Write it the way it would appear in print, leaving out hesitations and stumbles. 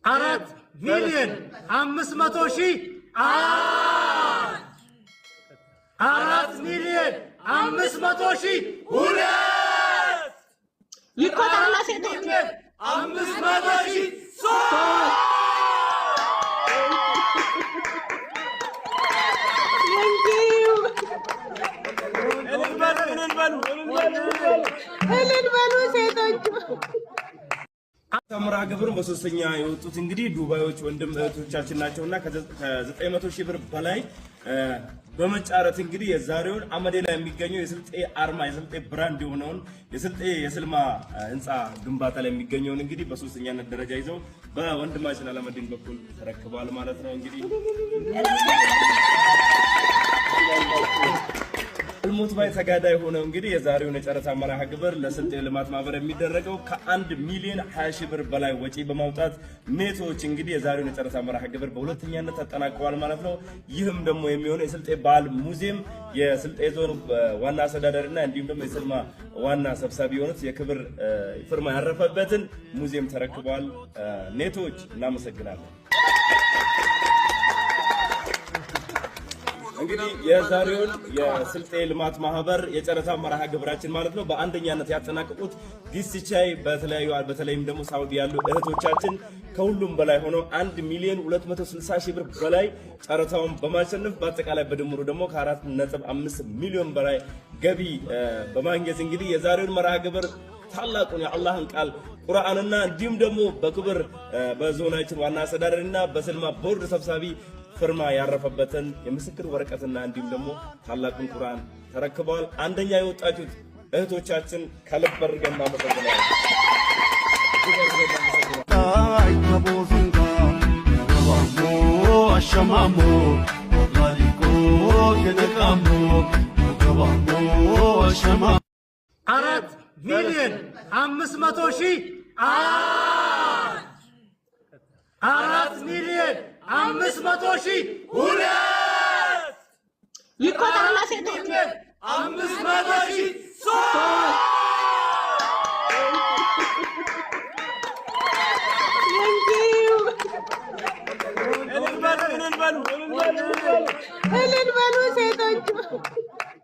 4,500,000 1፣ 4,500,000 2፣ ይቆጠርና ሴቶች 500,000 3። Thank you. እልል በሉ፣ እልል በሉ፣ እልል በሉ። እልል በሉ ሴቶች። መርሃ ግብሩን በሶስተኛ የወጡት እንግዲህ ዱባዮች ወንድም እህቶቻችን ናቸውና ከ900 ሺህ ብር በላይ በመጫረት እንግዲህ የዛሬውን አመዴ ላይ የሚገኘው የስልጤ አርማ፣ የስልጤ brand የሆነውን የስልጤ የስልማ ህንፃ ግንባታ ላይ የሚገኘውን እንግዲህ በሶስተኛነት ደረጃ ይዘው በወንድማችን አለመዲን በኩል ተረክበዋል ማለት ነው። እንግዲህ አልሞት ባይ ተጋዳይ ሆነው እንግዲህ የዛሬውን የጨረታ መርሃ ግብር ለስልጤ ልማት ማህበር የሚደረገው ከ1,020,000 ብር በላይ ወጪ በማውጣት ኔቶዎች እንግዲህ የዛሬውን የጨረታ መርሃ ግብር በሁለተኛነት ተጠናቀዋል ማለት ነው። ይህም ደግሞ የሚሆነው የስልጤ ባህል ሙዚየም የስልጤ ዞን ዋና አስተዳዳሪና እንዲሁም ደግሞ የስልማ ዋና ሰብሳቢ የሆኑት የክብር ፊርማ ያረፈበትን ሙዚየም ተረክበዋል። ኔቶዎች እናመሰግናለን። እንግዲህ የዛሬውን የስልጤ ልማት ማህበር የጨረታ መርሃ ግብራችን ማለት ነው በአንደኛነት ያጠናቀቁት ጊስቻይ በተለያዩ በተለይም ደግሞ ሳውዲ ያሉ እህቶቻችን ከሁሉም በላይ ሆነው 1,260,000 ብር በላይ ጨረታውን በማሸነፍ በአጠቃላይ በድምሩ ደግሞ ከ4.5 ሚሊዮን በላይ ገቢ በማግኘት እንግዲህ የዛሬውን መርሃ ግብር ታላቁን የአላህን ቃል ቁርአንና እንዲሁም ደግሞ በክብር በዞናችን ዋና አስተዳዳሪና በስልማ ቦርድ ሰብሳቢ ፊርማ ያረፈበትን የምስክር ወረቀትና እንዲሁም ደግሞ ታላቁን ቁርአን ተረክበዋል። አንደኛ የወጣችሁት እህቶቻችን ከልብ አድርገን እናመሰግናለን። 4,500,000 1፣ 4,500,000 2፣ ይቆጠርና ሴቶች 500,000 3። Thank you. እልል በሉ፣ እልል በሉ፣ እልል በሉ። እልል በሉ።